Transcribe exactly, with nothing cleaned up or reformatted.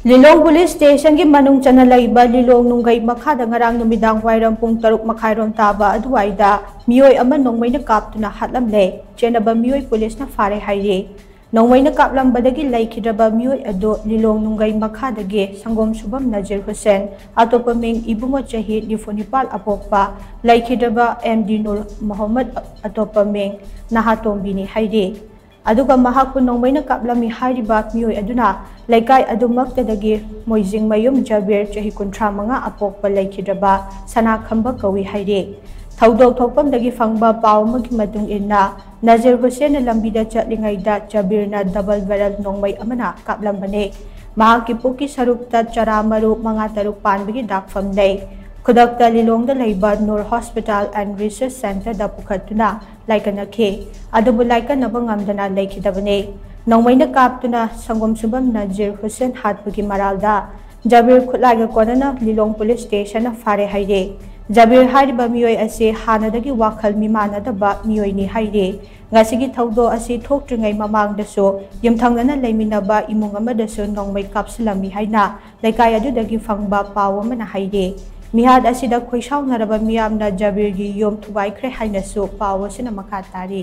ꯂꯤꯂꯣꯡ police ꯁ꯭ꯇꯦꯁꯟꯒꯤ ꯃꯅꯨꯡ ꯆꯟꯅ ꯂꯩꯕ ꯂꯤꯂꯣꯡ ꯅꯨꯡꯒꯩ ꯃꯈꯥꯗ ꯉꯔꯥꯡ ꯅꯨꯃꯤꯗꯥꯡ ꯋꯥꯏꯔꯝ ꯄꯨꯡ ꯇꯔꯨꯛ ꯃꯈꯥꯏꯔꯣꯝ ꯇꯥꯕ ꯑꯗꯨꯋꯥꯏꯗ ꯃꯤꯑꯣꯏ ꯑꯃ ꯅꯣꯡꯃꯩꯅ ꯀꯥꯞꯇꯨꯅ ꯍꯥꯠꯂꯝꯂꯦ꯫ ꯆꯦꯟꯅꯕ ꯃꯤꯑꯣꯏ ꯄꯨꯂꯤꯁꯅ ꯐꯥꯔꯦ ꯍꯥꯏꯔꯤ꯫ ꯅꯣꯡꯃꯩꯅ ꯀꯥꯞꯂꯝꯕꯗꯒꯤ ꯂꯩꯈꯤꯗ꯭ꯔꯕ ꯃꯤꯑꯣꯏ ꯑꯗꯨ ꯂꯤꯂꯣꯡ ꯅꯨꯡꯒꯩ ꯃꯈꯥꯗꯒꯤ ꯁꯪꯒꯣꯝ ꯁꯨꯕꯝ ꯅꯖꯤꯔ ꯍꯨꯁꯦꯟ, ꯑꯇꯣꯞꯄ ꯃꯤꯡ ꯏꯕꯨꯡꯉꯣ ꯆꯍꯤ ꯅꯤꯐꯨ ꯅꯤꯄꯥꯜ ꯑꯄꯣꯛꯄ, ꯂꯩꯈꯤꯗ꯭ꯔꯕ ꯑꯦꯝ ꯗꯤ ꯅꯨꯔ ꯃꯣꯍꯝꯃꯗ, ꯑꯇꯣꯞꯄ ꯃꯤꯡ ꯅꯍꯥꯇꯣꯝꯕꯤꯅꯤ ꯍꯥꯏꯔꯤ꯫ ꯑꯗꯨꯒ ꯃꯍꯥꯛꯄꯨ ꯅꯣꯡꯃꯩꯅ ꯀꯥꯞꯂꯝꯃꯤ ꯍꯥꯏꯔꯤꯕ ꯃꯤꯑꯣꯏ ꯑꯗꯨꯅ ꯂꯩꯀꯥꯏ ꯑꯗꯨꯃꯛꯇꯗꯒꯤ ꯃꯣꯏꯖꯤꯡꯃꯌꯨꯝ ꯖꯕꯤꯔ, ꯆꯍꯤ ꯀꯨꯟꯊ꯭ꯔꯥ ꯃꯉꯥ ꯑꯄꯣꯛꯄ, ꯂꯩꯈꯤꯗ꯭ꯔꯕ ꯁꯅꯥꯈꯝꯕ ꯀꯧꯏ ꯍꯥꯏꯔꯤ꯫ ꯊꯧꯗꯣꯛ ꯊꯣꯛꯐꯝꯗꯒꯤ ꯐꯪꯕ ꯄꯥꯎ ꯑꯃꯒꯤ ꯃꯇꯨꯡ ꯏꯟꯅ, ꯅꯖꯤꯔ ꯍꯨꯁꯦꯟꯅ ꯂꯝꯕꯤꯗ ꯆꯠꯂꯤꯉꯩꯗ ꯖꯕꯤꯔꯅ ꯗꯕꯜ ꯕꯦꯔꯦꯜ ꯅꯣꯡꯃꯩ ꯑꯃꯅ ꯀꯥꯞꯂꯝꯕꯅꯤ꯫ ꯃꯍꯥꯛꯀꯤ ꯄꯨꯛꯀꯤ ꯁꯔꯨꯛꯇ ꯆꯔꯥ ꯃꯔꯨ ꯃꯉꯥ ꯇꯔꯨꯛ ꯄꯥꯟꯕꯒꯤ ꯗꯥꯛꯐꯝ ꯂꯩ꯫ ꯈꯨꯗꯛꯇ ꯂꯤꯂꯣꯡꯗ ꯂꯩꯕ ꯅꯨꯔ ꯍꯣꯁꯄꯤꯇꯥꯜ ꯑꯦꯟ ꯔꯤꯁꯔꯆ ꯁꯦꯟꯇꯔꯗ ꯄꯨꯈꯠꯇꯨꯅ ꯂꯥꯏꯀꯠꯅꯈꯤ꯫ ꯑꯗꯨꯕꯨ ꯂꯥꯏꯀꯠꯅꯕ ꯉꯝꯗꯅ ꯂꯩꯈꯤꯗꯕꯅꯤ꯫ ꯅꯣꯡꯃꯩꯅ ꯀꯥꯞꯇꯨꯅ ꯁꯪꯒꯣꯝ ꯁꯨꯕꯝ ꯅꯖꯤꯔ ꯍꯨꯁꯦꯟ ꯍꯥꯠꯄꯒꯤ ꯃꯔꯥꯜꯗ ꯖꯕꯤꯔ ꯈꯨꯠꯂꯥꯏꯒ ꯀꯣꯟꯅꯅ ꯂꯤꯂꯣꯡ ꯄꯨꯂꯤꯁ ꯁ꯭ꯇꯦꯁꯟꯅ ꯐꯥꯔꯦ ꯍꯥꯏꯔꯤ꯫ ꯖꯕꯤꯔ ꯍꯥꯏꯔꯤꯕ ꯃꯤꯑꯣꯏ ꯑꯁꯤ ꯍꯥꯟꯅꯗꯒꯤ ꯋꯥꯈꯜ ꯃꯤꯃꯥꯟꯅꯗꯕ ꯃꯤꯑꯣꯏꯅꯤ ꯍꯥꯏꯔꯤ꯫ ꯉꯁꯤꯒꯤ ꯊꯧꯗꯣꯛ ꯑꯁꯤ ꯊꯣꯛꯇ꯭ꯔꯤꯉꯩ ꯃꯃꯥꯡꯗꯁꯨ ꯌꯨꯝꯊꯪꯅꯅ ꯂꯩꯃꯤꯟꯅꯕ ꯏꯃꯨꯡ ꯑꯃꯗꯁꯨ ꯅꯣꯡꯃꯩ ꯀꯥꯞꯁꯤꯜꯂꯝꯃꯤ ꯍꯥꯏꯅ ꯂꯩꯀꯥꯏ ꯑꯗꯨꯗꯒꯤ ꯐꯪꯕ ꯄꯥꯎ ꯑꯃꯅ ꯍꯥꯏꯔꯤ꯫ ꯃꯤꯍꯥꯠ ꯑꯁꯤꯗ ꯈꯣꯏꯁꯥꯎꯅꯔꯕ ꯃꯤꯌꯥꯝꯅ ꯖꯕꯤꯔꯒꯤ ꯌꯨꯝ ꯊꯨꯒꯥꯏꯈ꯭ꯔꯦ ꯍꯥꯏꯅꯁꯨ ꯄꯥꯎ ꯑꯁꯤꯅ ꯃꯈꯥ ꯇꯥꯔꯤ꯫